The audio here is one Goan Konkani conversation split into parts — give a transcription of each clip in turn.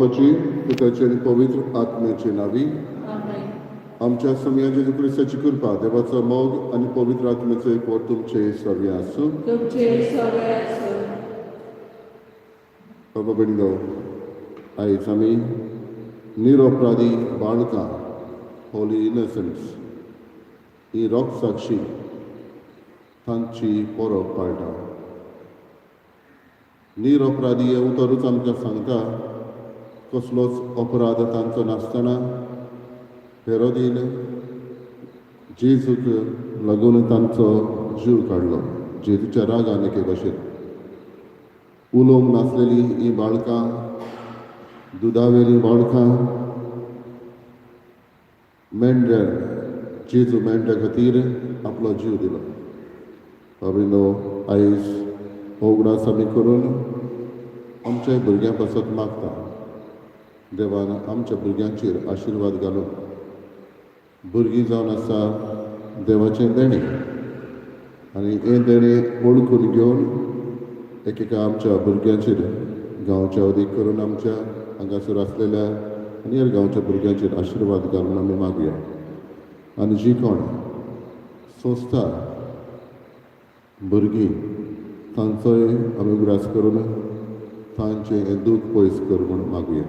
बापाची, पुताची आनी पवित्र आत्म्याचे नावी. आमेन. आमच्या सोमया जेजू क्रिस्ताची कृपा, देवाचो मोग आनी पवित्र आत्म्याचो एकवट तुमचे सगळे आसूं. तुमचे सगळे आसूं. बाबा भयणीनो, आयज आमी निरपराधी बाळकां, होली इनोसंट्स, ही रोगसाक्षी तांची परब पाळटा. निरपराधी हें उतरूच आमकां सांगता, कसलोच अपराध तांचो नासतना हेरोदीन जेजूक लागून तांचो जीव काडलो. जेजूच्या रागान एके भशेन उलोवंक नासलेलीं हीं बाळकां, दुदावेलीं बाळकां, मेंढ्या, जेजू मेंढ्या खातीर आपलो जीव दिलो. बाबीनो, आयज हो उगडास आमी करून आमच्या भुरग्यां पासत मागता, देवान आमच्या भुरग्यांचेर आशिर्वाद घालून. भुरगीं जावन आसा देवाचें देणें आनी हें देणें वळखून घेवन एकेका आमच्या भुरग्यांचेर, गांवच्या अदीक करून आमच्या हांगासर आसलेल्या आनी हेर गांवच्या भुरग्यांचेर आशिर्वाद घालून आमी मागया. आनी जी कोण संस्था भुरगीं, तांचोय आमी उगडास करून तांचें हें दूख पयस कर म्हूण मागुया.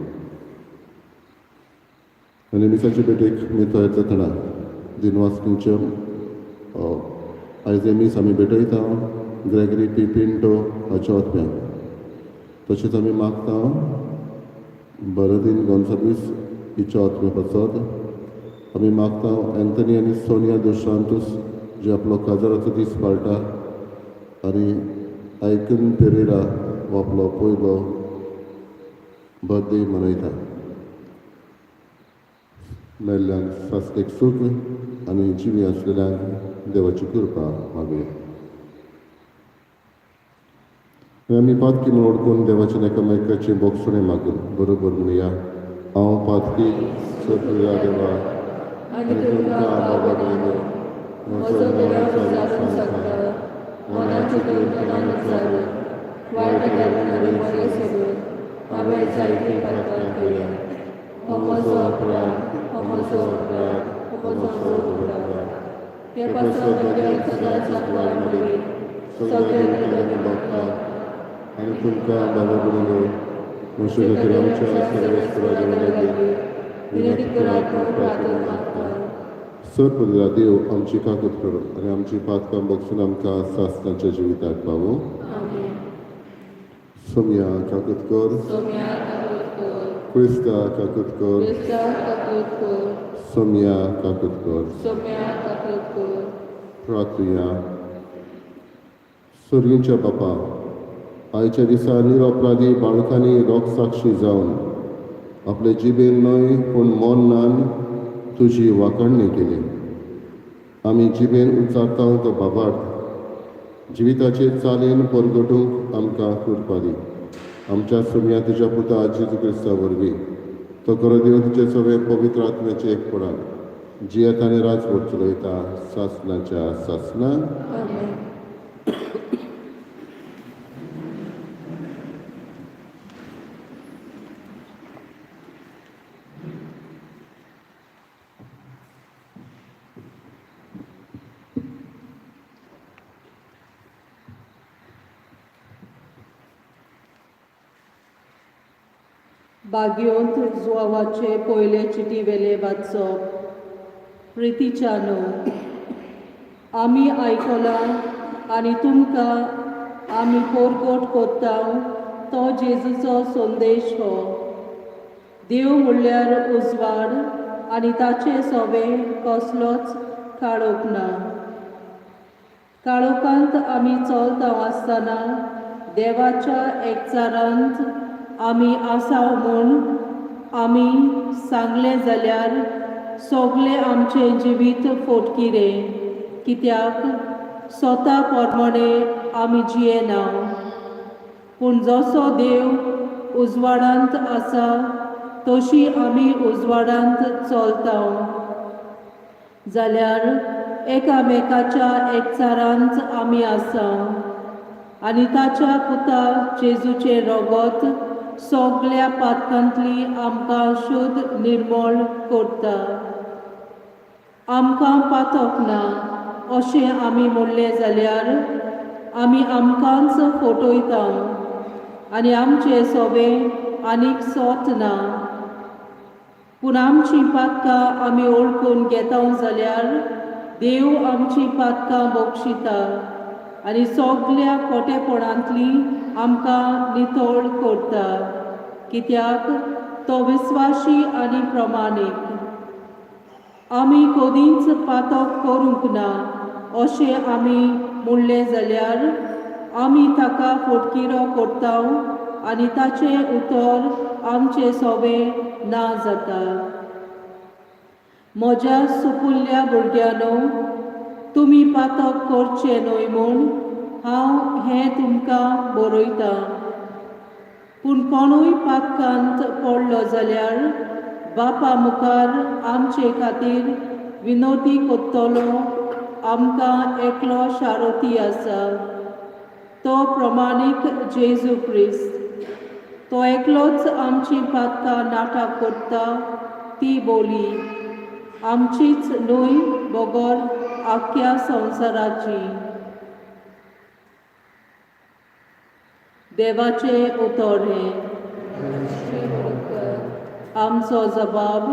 आनी मिसाचे भेटेक आमी तयार जातना दिनवासणीचे आयज हें मीस आमी भेटयता ग्रेगरी पी पिंटो हाच्या आत्म्याक. तशेंच आमी मागता बरदीन गोन्साल्वीस हिच्या आत्म्या पासत. आमी मागता एंथनी आनी सोनिया दोशांतूस, जे आपलो काजाराचो दीस पाळटा, आनी आयकन पेरेरा हो आपलो पयलो बर्थडे मनयता. मेल्ल्यांक सासणीक सूख आनी जिवी आसलेल्यांक देवाची कृपा मागुया. आमी पातकी म्हूण वळखून देवाचे एकामेकाचे बोगसुणें मागून बरोबर म्हणया, हांव पातकी सगळ्या देवा आनी तुमकां बाबा भयणीनो, म्हजो गुन्यांव विचारून सांगता. मनाची चिंतून, मनान विचारून, वायट घालून आनी बरें सोदून हांवें जायतीं पातकां केल्या. हो म्हजो अपराध, हो म्हजो अपराध, हो म्हजो अपराध. हे पासत म्हज्या सदांच सांकवाळ मरे, सगळे देवतांनी भोगता आनी तुमकां बाबा भयणीनो, म्हजे खातीर आमच्या सर्वेस्परा देवा लागीं विनंती करात म्हूण प्रार्थना मागता. सर देव आमची काकूत करूं आनी आमची पातकां बगसून आमकां सासणाच्या जिविताक पावूं. आमेन. सोमया काकूत कर. सोम्या काकूत कर. क्रिस्ता काकूत कर. क्रिस्ता काकूत कर. सोमया काकूत कर. सोम्या काकूत कर. प्रार्थुया. सर्गीच्या बापा, आयच्या दिसा निरपराधी बाळकांनी रोगसाक्षी जावन आपले जिबेन न्हय पूण मनान तुजी वाखाणणी केली. आमी जिबेन उच्चारता तो बाबार्थ जिविताचे चालीन परगटूंक आमकां कृपा दी. आमच्या सुमया तुज्या पुता जेजू क्रिस्ता वरवीं, तो खरो देव, तुजे सगळे पवित्र आत्म्याचे एकपणान जियेता आनी राजवट चलयता सासणाच्या सासणां. आमेन. बागयोंत जुवाचे पयले चिटी वेले वाचप. प्रितीच्यानो, आमी आयकलां आनी तुमकां आमी पोरगोट कोत्ता तो जेजूचो संदेश हो. देव म्हणल्यार उजवाड आनी ताचे सोबे कसलोच काळोख ना. काळोखांत आमी चलता आसतना देवाच्या एकचारांत आमी आसा म्हूण आमी सांगलें जाल्यार सगळें आमचें जिवीत फोटकिरें, कित्याक स्वता प्रमाणे आमी जियेना. पूण जसो देव उजवाडांत आसा तशी आमी उजवाडांत चलता जाल्यार एकामेकाच्या एकचारांत आमी आसा आनी ताच्या पुता जेजूचें रगत सगळ्या पातकांतली आमकां शुद्ध निर्मळ करता. आमकां पातक ना अशें आमी म्हणलें जाल्यार आमी आमकांच फटयता आनी आमचें सोबें आनीक सोत ना. पूण आमचीं पातकां आमी वळखून घेता जाल्यार देव आमचीं पातकां बक्षिता आनी सगल्या खोटेपणांतली आमकां नितळ करता, कित्याक तो विस्वाशी आनी प्रमाणीक. आमी कदींच पातक करूंक ना अशें आमी म्हणलें जाल्यार आमी ताका फटकिरो करता आनी ताचें उतर आमचें सोबें ना जाता. म्हज्या सुपुल्ल्या भुरग्यांनो, तुमी पातक करचें न्हय म्हूण हांव हें तुमकां बरयतां. पूण कोणूय पातकांत पडलो जाल्यार बापा मुखार आमचे खातीर विनोती करतलो आमकां एकलो शारोती आसा, तो प्रमाणीक जेजू क्रिस्त. तो एकलोच आमची पातकां नाटक करता ती बोली आमचीच न्हय बगर आख्ख्या संवसाराची. देवाचें उतर हें. आमचो जबाब.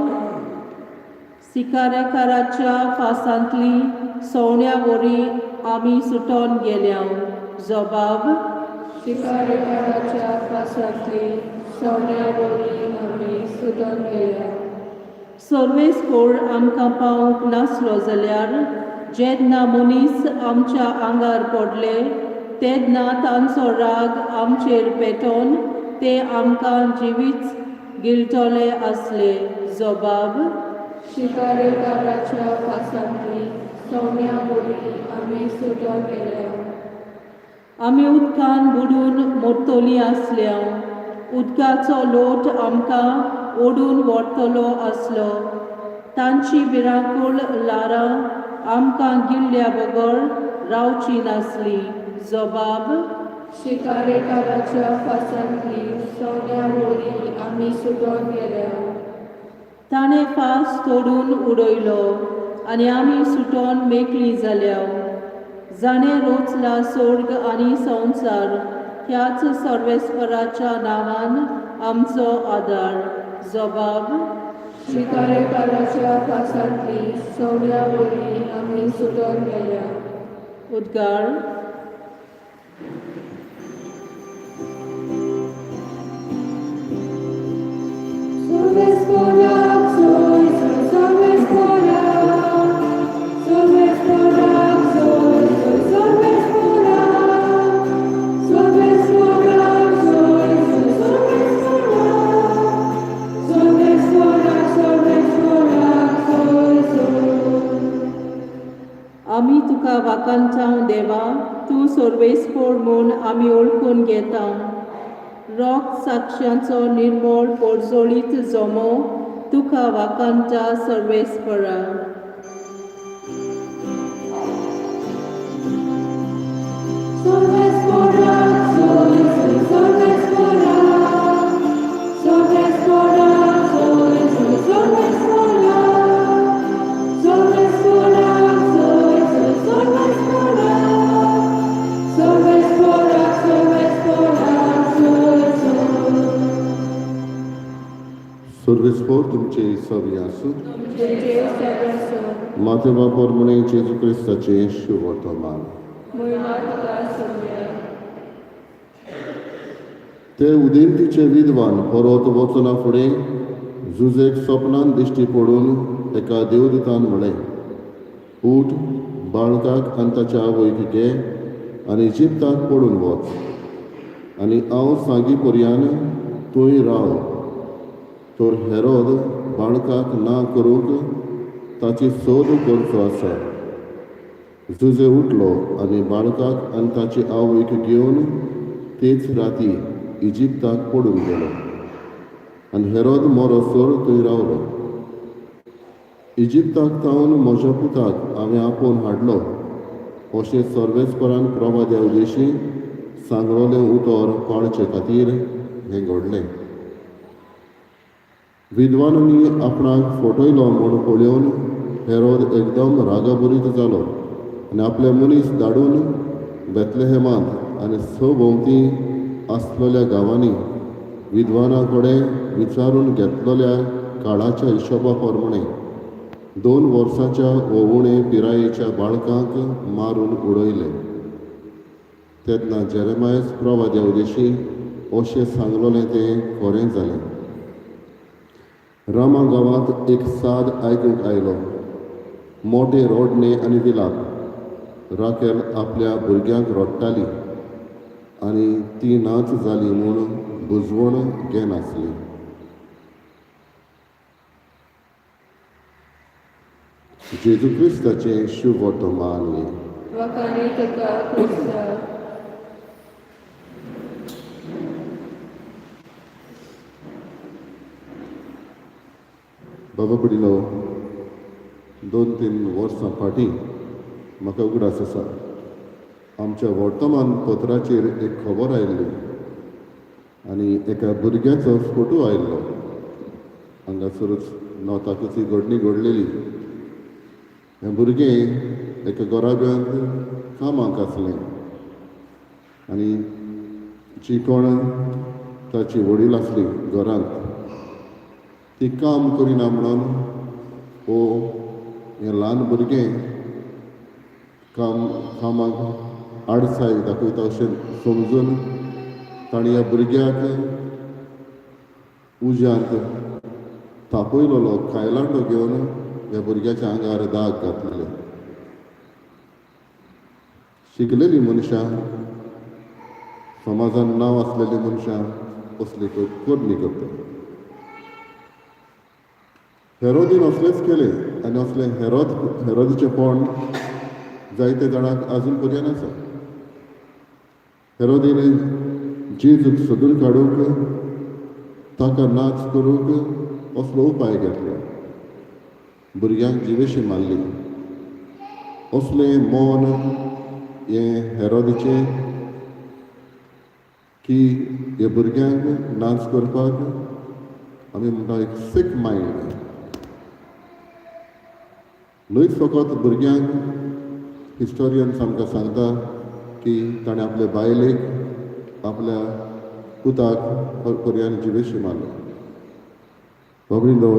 सिकारेकाराच्या फासांतली सवण्या वरी आमी सुटोन गेल्या. जबाब. शिकारेकाराच्या फासांतली सवण्या वरी आमी सुटून गेल्या. सर्वेस्पोर आमकां पावूंक नासलो जाल्यार जेन्ना मनीस आमच्या आंगार पडले तेन्ना तांचो राग आमचेर पेटोवन ते आमकां जिवीच गिळटले आसले. जबाब. शिकारेकाराच्या फासांतली सवण्या वरी आमी सुटून गेल्या. आमी उदकान बुडून मोडटलीं आसल्या. उदकाचो लोट आमकां ओडून व्हरतलो आसलो. तांची भिरांकूळ ल्हारां आमकां गिळ्ळ्या बगर रावची नासली. जबाब. शिकारेकाराच्या फासांतली सवण्या वरी आमी सुटून गेल्या. ताणें फास तोडून उडयलो आनी आमी सुटोन मेकळीं जाल्या. जाणें रोचला सोर्ग आनी संवसार ह्याच सर्वेस्पराच्या नांवान आमचो आदार. जबाब. शिकारेकाराच्या फासांतली सवण्या वरी आमी सुटून गेल्या. उद्गार. आमी तुका वाखाणटांव देवा, तूं सर्वेस्पोर म्हूण आमी वळखून घेता. रोग साक्षांचो निर्मळ पोरजोळीत जमो तुका वाखाणटा सर्वेस्परा. सर्वेस्पोर तुमचे सवी आसूं. माते बापर म्हणे जेजू क्रिस्ताचें शुभवर्तमान. ते उदेंतीचे विद्वान परत वचना फुडें जुजेक सपनान दिश्टी पडून एका देवदूतान म्हळें, उठ, बाळकाक आनी ताच्या आवयक घे आनी इजिप्ताक पडून वच आनी हांव सांगी पर्यान थंय राव. तर हेरोद बाळकाक ना करूंक ताची सोद करचो आसा. जुजे उठलो आनी बाळकाक आनी ताची आवयक घेवन तेच राती इजिप्ताक पडून गेलो आनी हेरोद मरोसर थंय रावलो. इजिप्ताक तावन म्हज्या पुताक हांवें आपोवन हाडलो अशें सर्वेस्परान प्रवाद्या उदेशी सांगलोलें उतर पाळचे खातीर हें घडलें. विद्वानांनी आपणाक फटयलो म्हूण पळोवन हेरोद एकदम रागाभरीत जालो आनी आपले मनीस धाडून बेतलेहेमांत आनी सभोंवती आसलेल्या गांवांनी विद्वाना कडेन विचारून घेतलेल्या काळाच्या हिशोबा प्रमाणे 2 वर्सांच्या वो उणे पिरायेच्या बाळकांक मारून उडयले. तेन्ना जेरेमायस प्रवाद्या उदेशी अशें सांगलेलें तें खरें जालें. रामा गांवांत एक साद आयकूंक आयलो, मोटे रडणे आनी विलाप. राकेल आपल्या भुरग्यांक रडटाली आनी ती नाच जाली म्हूण बुजवण घेनासली. जेजू क्रिस्ताचें शुभवर्तमान. वाखाणी तुका क्रिस्ता. बाबा पडिलो 2-3 वर्सां फाटीं म्हाका उगडास आसा, आमच्या वर्तमान पत्राचेर एक खबर आयिल्ली आनी एका भुरग्याचो फोटो आयिल्लो. हांगासरूच नॉर्थाकूच ही घडणी घडलेली. हें भुरगें एका घराब्यांत कामाक आसलें आनी जी कोण ताची वडील आसली घरांत, ती काम करिना म्हणून ओ हें ल्हान भुरगें कामाक आडसाय दाखयता अशें समजून ताणें ह्या भुरग्याक उज्यांत तापयलेलो कायलांडो घेवन ह्या भुरग्याच्या आंगार दाग घातलेले. शिकलेलीं मनशां, समाजान नांव आसलेलीं मनशां असली करणी करता. हेरोदीन असलेंच केलें आनी असलें हेरोदीचें पण जायते जाणांक आजून पर्यंत आसा. हेरोदीन जेजूक सोदून काडूंक, ताका नाच करूंक असलो उपाय घेतलो. भुरग्यांक जिवेशी मारली. असलें मन हें हेरोदीचें की हे भुरग्यांक नाच करपाक आमी म्हणटा एक सीक मायंड. न्हयच फकत भुरग्यांक, हिस्टोरियन्स आमकां सांगता की ताणें आपले बायलेक, आपल्या पुताक पर्यान जिवेशी मारलो. बाबरिंदो,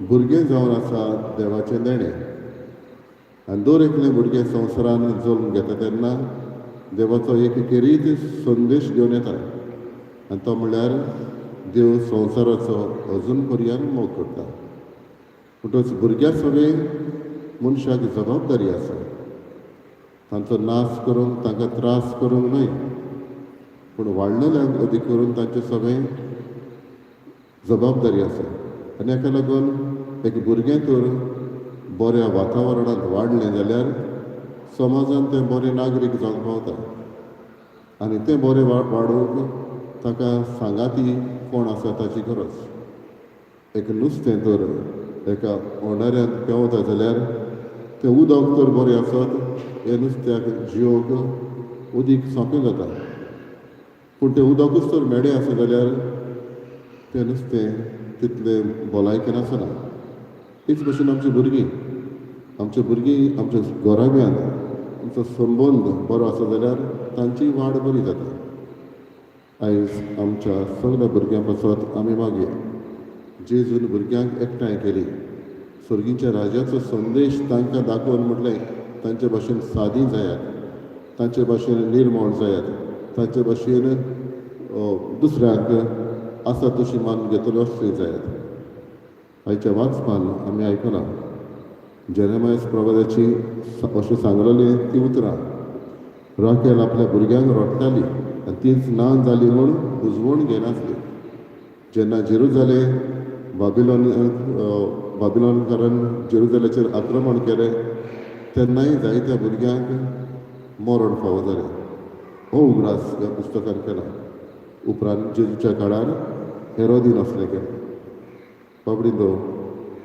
भुरगें जावन आसा देवाचें देणें आनी दर एकलें भुरगें संवसारान जल्म घेता तेन्ना देवाचो एक खेरीत संदेश घेवन येता आनी तो म्हणल्यार देव संवसाराचो अजून पर्यंत मोग करता. म्हणटच भुरग्यां सगळें मनशाक जबाबदारी आसा, तांचो नाश करूंक, तांकां त्रास करूंक न्हय, पूण वाडलेल्यांक अदीक करून तांचे सगळें जबाबदारी आसा. आनी हाका लागून एक भुरगें तर बऱ्या वातावरणांत वाडलें जाल्यार समाजान तें बरें नागरीक जावंक पावता आनी तें बरें वाडोवंक ताका सांगाती कोण आसा ताची गरज. एक नुस्तें तर एका होंडाऱ्यांत पेंवता जाल्यार तें उदक तर बरें आसत, हें नुस्त्याक जियोवंक उदीक सोंपें जाता, पूण तें उदकूच तर मेडें आसा जाल्यार तें नुस्तें तितलें भलायकेन आसना. तेच भशेन आमची भुरगीं, आमची भुरगीं आमच्या घराब्यांत आमचो संबंद बरो आसा जाल्यार तांची वाड बरी जाता. आयज आमच्या सगल्या भुरग्यां पासत आमी मागया, जेजून भुरग्यांक एकठांय केली, सर्गीच्या राजाचो संदेश तांकां दाखोवन म्हटलें तांचे भाशेन सादी जायात, तांचे भाशेन निर्मळ जायात, तांचे भाशेन दुसऱ्यांक आसा तशी मान घेतलो असली जायात. आयच्या वाचपान आमी आयकलां जेरेमायस प्रवादाची अशें सांगलेली ती उतरां. राकेल आपल्या भुरग्यांक रडटाली आनी तीच ना जाली म्हूण बुजवण घेनासली. जेन्ना जेरुजालेम बाबिलोनकारान जेरुजालेचेर आक्रमण केलें तेन्नाय जायत्या भुरग्यांक मरण फावो जालें. हो उगडास ह्या पुस्तकान केला. उपरांत जेजूच्या काळार हेरोदीन असलें केलें. बाबडिंदो,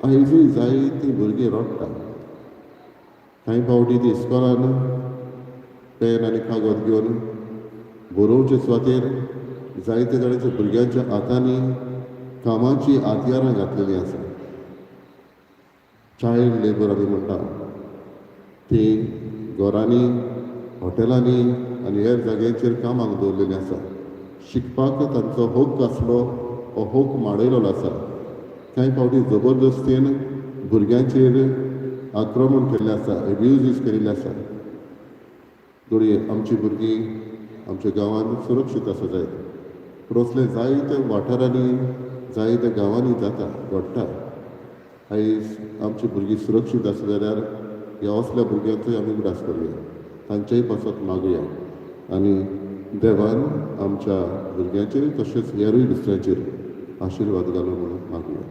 आयजूय जायतीं भुरगीं रडटा. कांय फावटी ती इस्कॉलान पेन आनी कागद घेवन बरोवचे सुवातेर जायते जाणांच्या भुरग्यांच्या हातांनी कामाची हातयारां घातलेलीं आसा. चायल्ड लेबर आमी म्हणटा ती घरांनी, हॉटेलांनी आनी हेर जाग्यांचेर कामाक दवरलेलीं आसा. शिकपाक तांचो हक्क आसलो, हो हक्क माडयलेलो आसा. कांय फावटी जबरदस्तीन भुरग्यांचेर आक्रमण केल्लें आसा, एब्युजीस केल्ले आसा. घडये आमची भुरगीं आमच्या गांवांत सुरक्षीत आसा जायत, पूण असले जायते वाठारांनी, जायत्या गांवांनी जाता, घडटा. आयज आमची भुरगीं सुरक्षीत आसा जाल्यार ह्या असल्या भुरग्यांचोय आमी उगडास करुया, तांचेय पासत मागुया आनी देवान आमच्या भुरग्यांचेर तशेंच हेरूय दुसऱ्यांचेर आशिर्वाद घालूं म्हणून मागुया.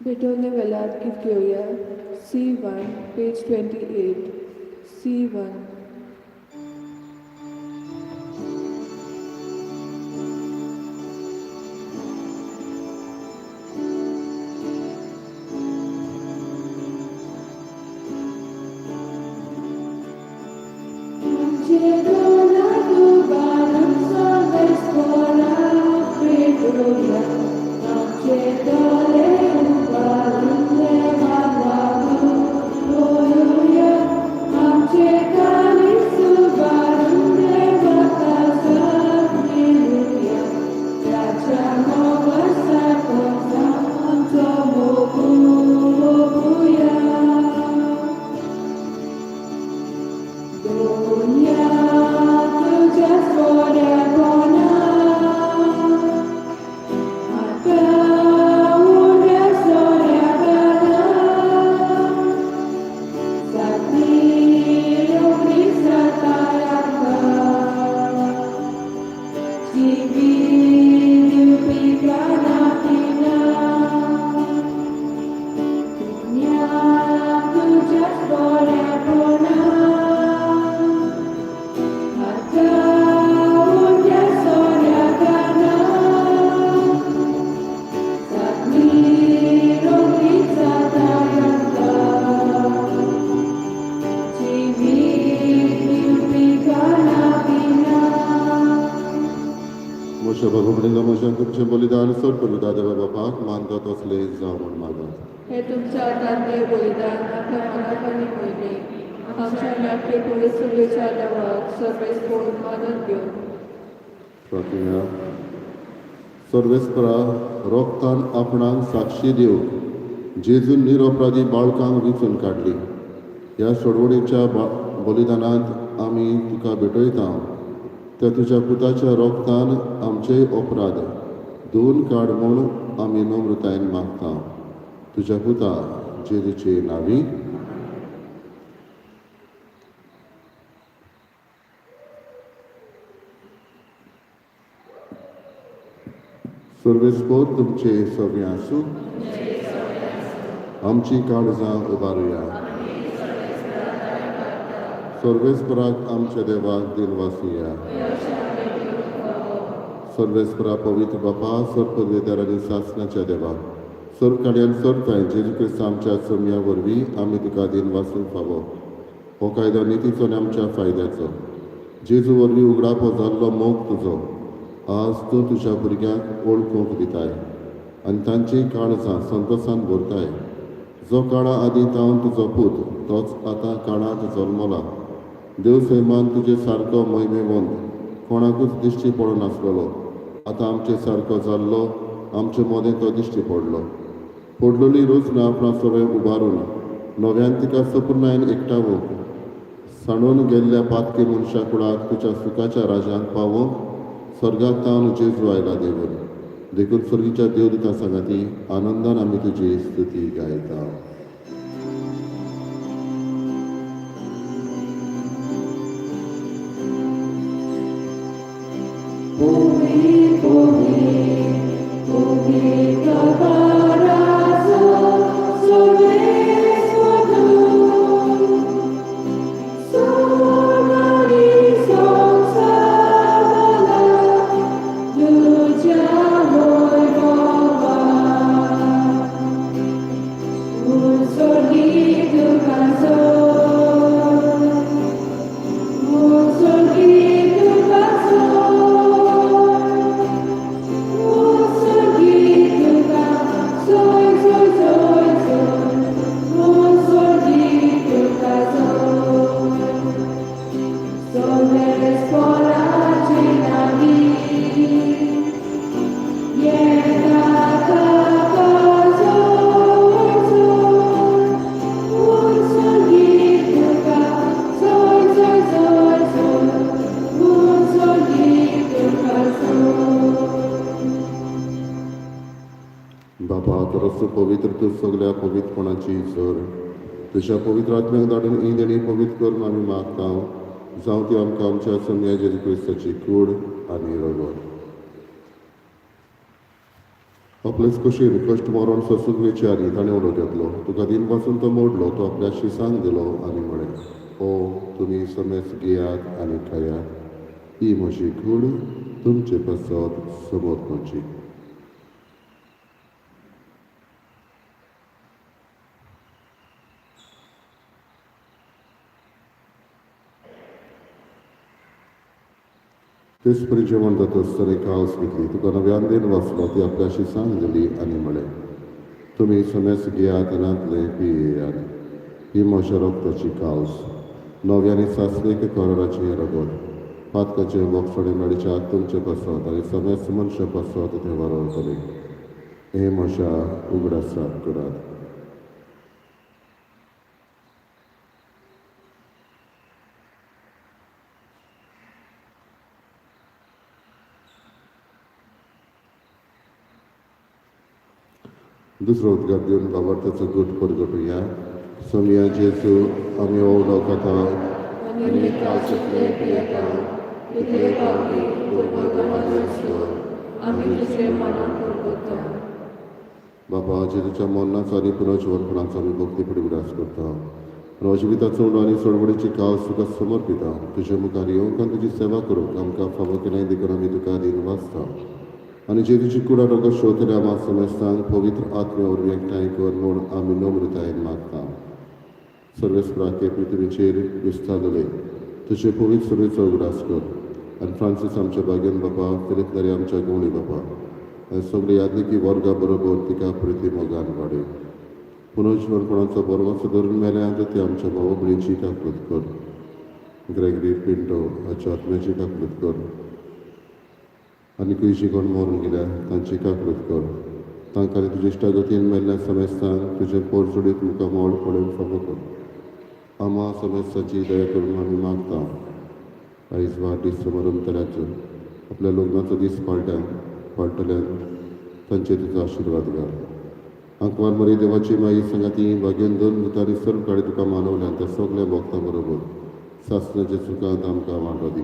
भेटवणे वेळार गीत घेवया. C1, page 28. C1. तुमचें बलिदान सोड पडटा देवा बापाक मानता तसले जावं म्हूण मागत. हे तुमच्या हातांतलें बलिदान आपल्या मनाक आनी मोहिनी आमच्या नाट्य पवित्रतेच्या नांवाक सर्वेस्पोर मानून घेवन. प्रार्थना. सर्वेस्परा रोगतान आपणाक साक्षी दिवंक जेजून निरपराधी बाळकांक विंचून काडली. ह्या सोडवणीच्या बलिदानांत आमी तुका भेटयता. त्या तुज्या पुताच्या रोगतान आमचेय अपराध धुवन काड म्हूण आमी नम्रतायेन मागता. तुज्या पुता जेजूचे नांवी. सर्वेस्पोर तुमचे सगळें आसूं. आमची काळजां उबारुया. सर्वेस्पराक आमच्या देवाक दिनवासुया. सर्वेस्परा पवित्र बापा, सर्व आनी सासनाच्या देवा, सर्व कार्यान सर्व जेजू क्रिस्त आमच्या सम्या वरवीं आमी तुका दिनवासूंक फावो. हो कायदो नितीचो आनी आमच्या फायद्याचो. जेजू वरवीं उगडापो जाल्लो मोग तुजो आज तूं तुज्या भुरग्यांक वळखूंक दिताय आनी तांची काळजां संतोसान भरताय. जो काळा आदीं तावन तुजो पूत तोच आतां काळांत जल्मला. देव सैमान तुजे सारको मोहिमेवंत कोणाकूच दिश्टी पडनासलेलो, आतां आमचे सारको जाल्लो आमचे मदें तो दिश्टी पडलो. पडलेली रोजना आपणा सगळें उबारून नव्यान तिका सपुर्णायन एकठावूंक, सांडून गेल्ल्या पातकी मनशा कुळाक तुज्या सुखाच्या राजांत पावोवंक स्वर्गांत तावन जेजू आयला देवून. देखून स्वर्गीच्या देवदूतां सांगाती आनंदान आमी तुजी स्तुती गायता. Obi, बापा तर पवित्र तूं सगल्या पवित्रपणाची जर तुज्या पवित्र आत्म्याक धाडून ही देणी पवित्र करून आमी मागता जावं ती आमकां आमच्या सोमया जेजू क्रिस्ताची कूड आनी रगत. आपलेच कुशीन कश्ट मरण सोसूंक वेचे आनी ताणें उडोवंक घेतलो. तुका दिन पासून तो मोडलो, तो आपल्या शिसांक दिलो आनी म्हळें, ओ तुमी समेज घेयात आनी खायात, ही म्हजी कूड तुमचे पासत समर्पणची. तेच परी जेवण जाता आसतना एक कावस घेतली, तुका नव्यान देन वाचलो, ती आपल्या शिसांक दिली आनी म्हळें, तुमी समेज घेयात आनी पियेयात, ही म्हज्या रगताची कावस, नव्यानी सासणीक कराराचें रगत, पातकाचें बोगसणें मेळच्या तुमचे पासत आनी समेज मनशां पासत तें वारवतलें. हें म्हज्या उगडासाक करात. दुसरो उद्गार दिवन बाबार्थाचो गूट परगटुया. सोमया जेजू आमी ओवलो खाता आनी कावसुतले पियेता तितले पावटी आमी तुजें मरण करता. बापा जेजूच्या मरणाचो आनी पुनर्जिवनपणाचो आमी भक्ती उगडास करता. नवजिविताचो उंडो आनी सोडवणीची कावस तुका समर्पिता. तुज्या मुखार येवंक आनी तुजी सेवा करूंक आमकां फावो केल्याय देखून आमी तुका दिन वाचता. आनी जेजूची कुडा रोगो शोधल्या आमा समेस्तांक पवित्र आत्म्या वरवीं एकठांय कर म्हूण आमी नम्रतायेन मागता. सर्वेस्पराके पृथ्वीचेर विस्तारले तुजे पवित्र सुरवेचो उगडास कर आनी फ्रांसीस आमच्या भाग्यन बापा, फिलीप नेरी आमच्या गवळी बापा आनी सगळे यादलिकी वर्गा बरोबर तिका प्रिती मोगान वाडय. पुनर्जिवनपणाचो बरवाचो धरून मेल्या तर ती आमच्या भाव भयणीची काकूत कर. ग्रेगरी पिंटो हाच्या आत्म्याची काकूत कर आनी खंयची कोण मरून गेल्या तांची काकूत कर. तांकां तुज्या इश्टागतीन मेल्ल्या समेस्तांक तुजें पोरजोडीत मुखामळ पळोवन फावो कर. आमा समेस्ताची दया करून आमी मागता. आयज वाडदीस समारंभ आपल्या लग्नाचो दीस पाळटल्यान तांचेर तुजो आशिर्वाद घाल. आंकवार मरी देवाची माई सांगाती भाग्यान दोन भुतांनी सर्व काळी तुका मानवल्यान त्या सगल्या भक्तां बरोबर सासणाच्या सुखांत आमकां वांटो दी.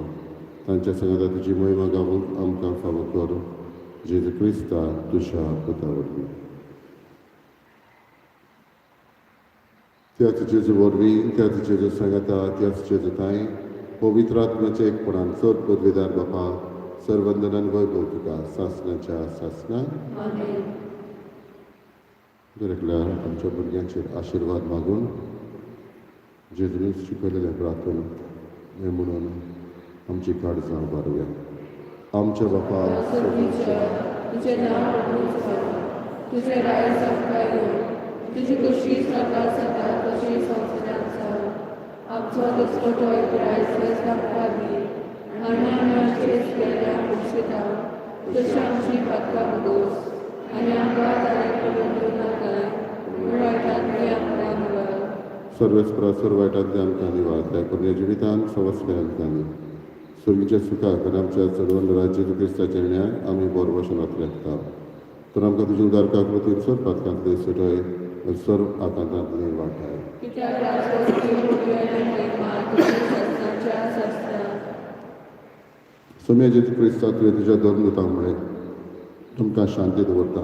तांच्या सांगाता तुजी महिमा गावूंक आमकां फावो कर. जेजू क्रिस्ता तुज्या पुता वरवीं. त्याच जेजू वरवीं, त्याच जेजू सांगाता, त्याच जेजू तांय पवित्र आत्म्याच्या एकपणान चड पदवीदार बापा सर्वंदनान वैभव तुका सासणाच्या सासणां. दर एकल्या आमच्या भुरग्यांचेर आशिर्वाद मागून जेजूनच शिकयलेलें प्रार्थना हें म्हणून आमची काळजां उबारुया. आमच्या बापा तुजें नांव पवित्र जावं, तुजें राज आमकां येवं, तुजी खोशी स्वर्गार जाता तशी संवसारांत जावं. आमचो दिसपटो आयज आमकां दी आनी आमी आमचे केल्ल्या खुर्शिता तशी आमची पातकां भोगोस आनी आमकां तारे पडून दिवं नाकाय पूण वायटांतली आमकां निवार. सर्वेस्परा सर्व वायटांतली आमकां निवार. त्या करून जिवितान सवसले आमकां दी सुर्गीच्या सुखाक आनी आमच्या चडवन जेजू क्रिस्ताच्या न्याय आमी बरो वशनांत रेखता. तर आमकां तुज्या उदार काकृतीन सर्व पातकांतली सुटय आनी सर्व आकांतांतली वाटाय. सोम्या जेजू क्रिस्ता तुवें तुज्या दोन दुतांक म्हळें, तुमकां शांती दवरता,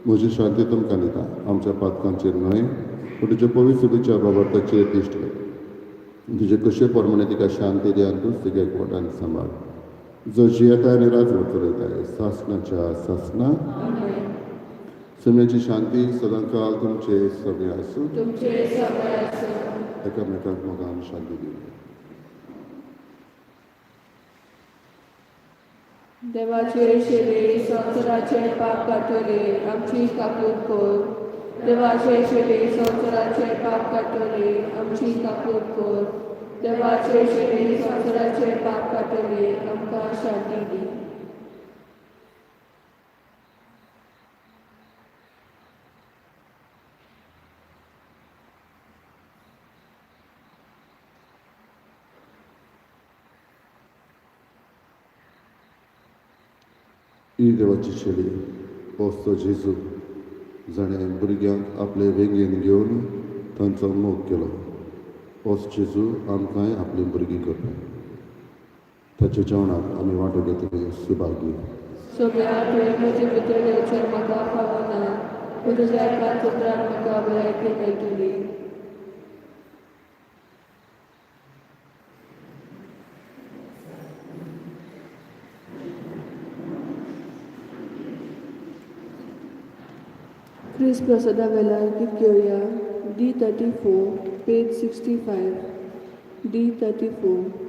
म्हजी शांती तुमकां दिता. आमच्या पातकांचेर न्हय पूण तुज्या पवित्र सुबीच्या बाबर्थाचेर दिश्ट घाल. तुजे कशे प्रमाणे तिका शांती दी आनी तूंच तिका एकवटान सांबाळ. जो जियेता आनी राजवट चलयताय सासणाच्या सासणां. सम्याची शांती सदांकाल तुमचे सगळे आसूं. एकामेकांक मोगान शांती दिवया. देवाचे शेरे संवसाराचे पाप काडटले आमची काकूत कर. देवाचे शेरे संवसाराचे पाप काडटले आमची काकूत कर. देवाचे शेरे संवसाराचे पाप काडटले आमकां शांती दी. ही देवाची शेळी, पोस्तो जेजू, जाणें भुरग्यांक आपले वेंगेन घेवन तांचो मोग केलो, होच जेजू आमकांय आपलीं भुरगीं करता. ताच्या जेवणाक आमी वांटो घेतले सुभागी. सोम्या, तुवें म्हजे भितर येवचें म्हाका फावना, पूण तुज्या एकाच उतरान म्हाका भलायकी मेळटली. क्रिस्त प्रसादा वेल्यार गीत घेवया. D 34, page 65, D 34.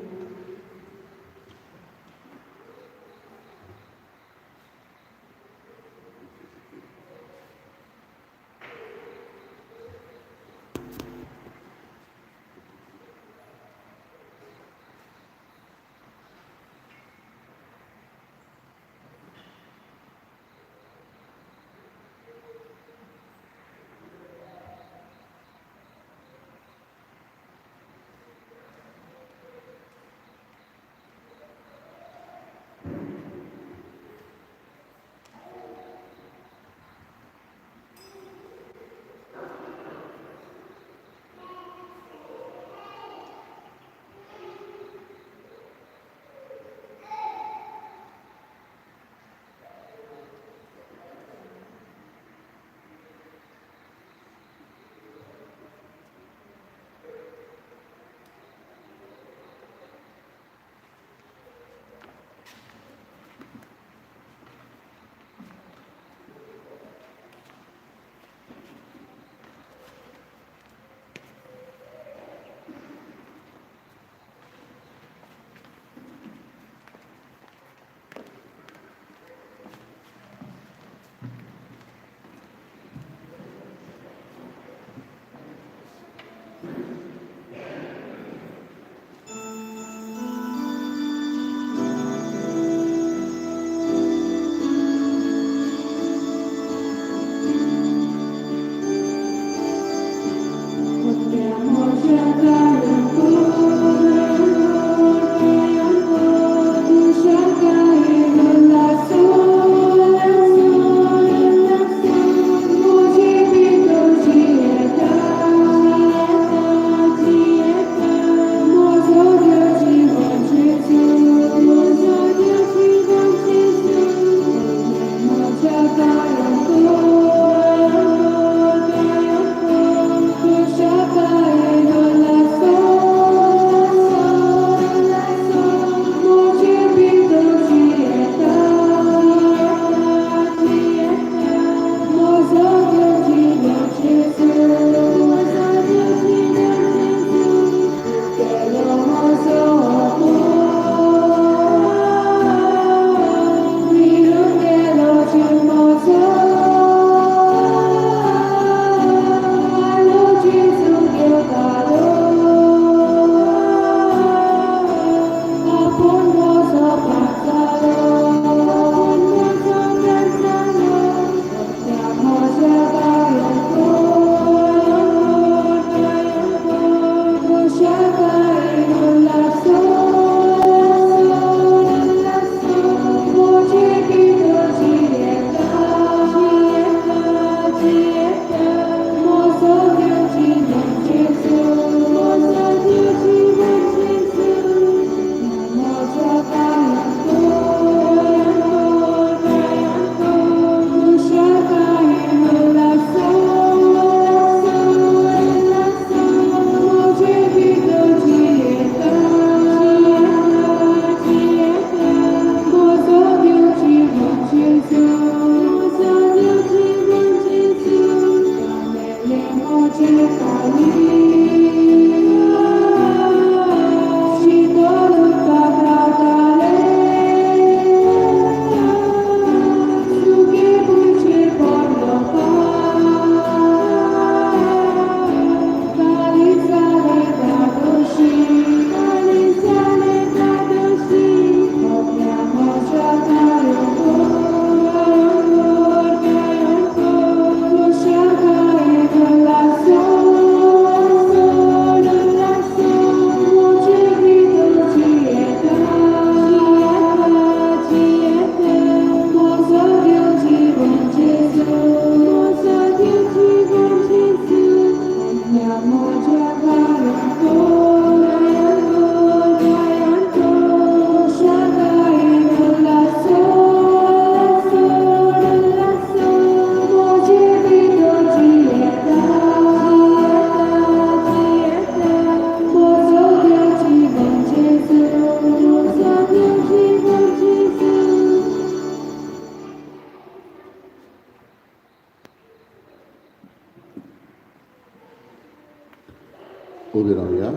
उबी रावया.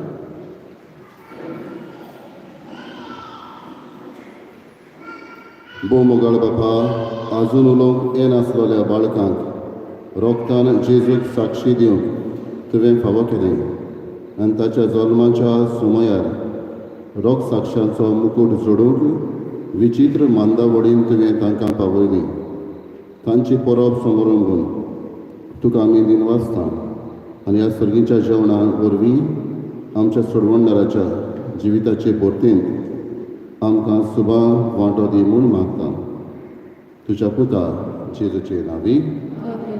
भोव बापा, आजून उलोवंक येनासलेल्या बाळकांक रोगतान जेजूक साक्षी दिवंक तुवें फावो केलें आनी ताच्या जल्माच्या सुमयार रोग साक्षांचो मुकूट जोडूंक विचित्र मांदावळीन तुवें तांकां पावयली. तांची परब समरंभून तुका आमी दिनवासता आनी ह्या सर्गीच्या जेवणा वरवीं आमच्या सोडवणदाराच्या जिविताचे भरतेंत आमकां सुबा वांटो दी म्हूण मागता, तुज्या पुता जेजूचे नांवी. आमेन.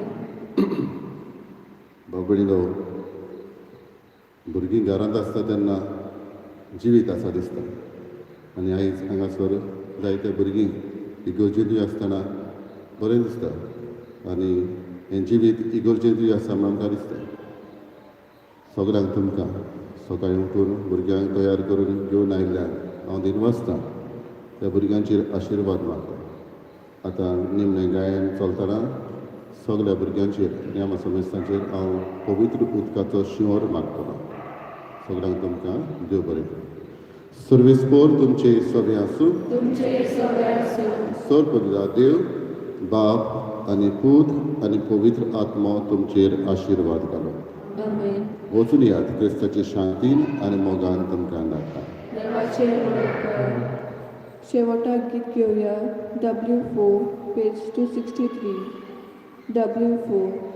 बाबडीलो, भुरगीं घरांत आसता तेन्ना जिवीत आसा दिसता आनी आयज हांगासर जायते भुरगीं इगर्जेंतूय आसतना बरें दिसता आनी हें जिवीत इगर्जेंतूय आसा म्हूण आमकां दिसता. सगल्यांक तुमकां सकाळीं उठून भुरग्यांक तयार करून घेवन आयिल्ल्यान हांव दिनवासतां. त्या भुरग्यांचेर आशिर्वाद मागता. आतां निमणें गायन चलतना सगल्या भुरग्यांचेर, नेमा समेस्तांचेर हांव पवित्र उदकाचो शिंवर मागतलो. सगल्यांक तुमकां देव बरें करूं. सर्वेस्पोर तुमचे सगळें आसूं. तुमचे सगळे आसूं. सर्व देव बाप आनी पूत आनी पवित्र आत्मो तुमचेर आशिर्वाद घालो. आमेन. वचून यात, क्रिस्ताचे शांतीन आनी मोगान तुमकां धाडटा. देवाचे उपकार. शेवटाक गीत घेवया. W 4, page 263, W 4.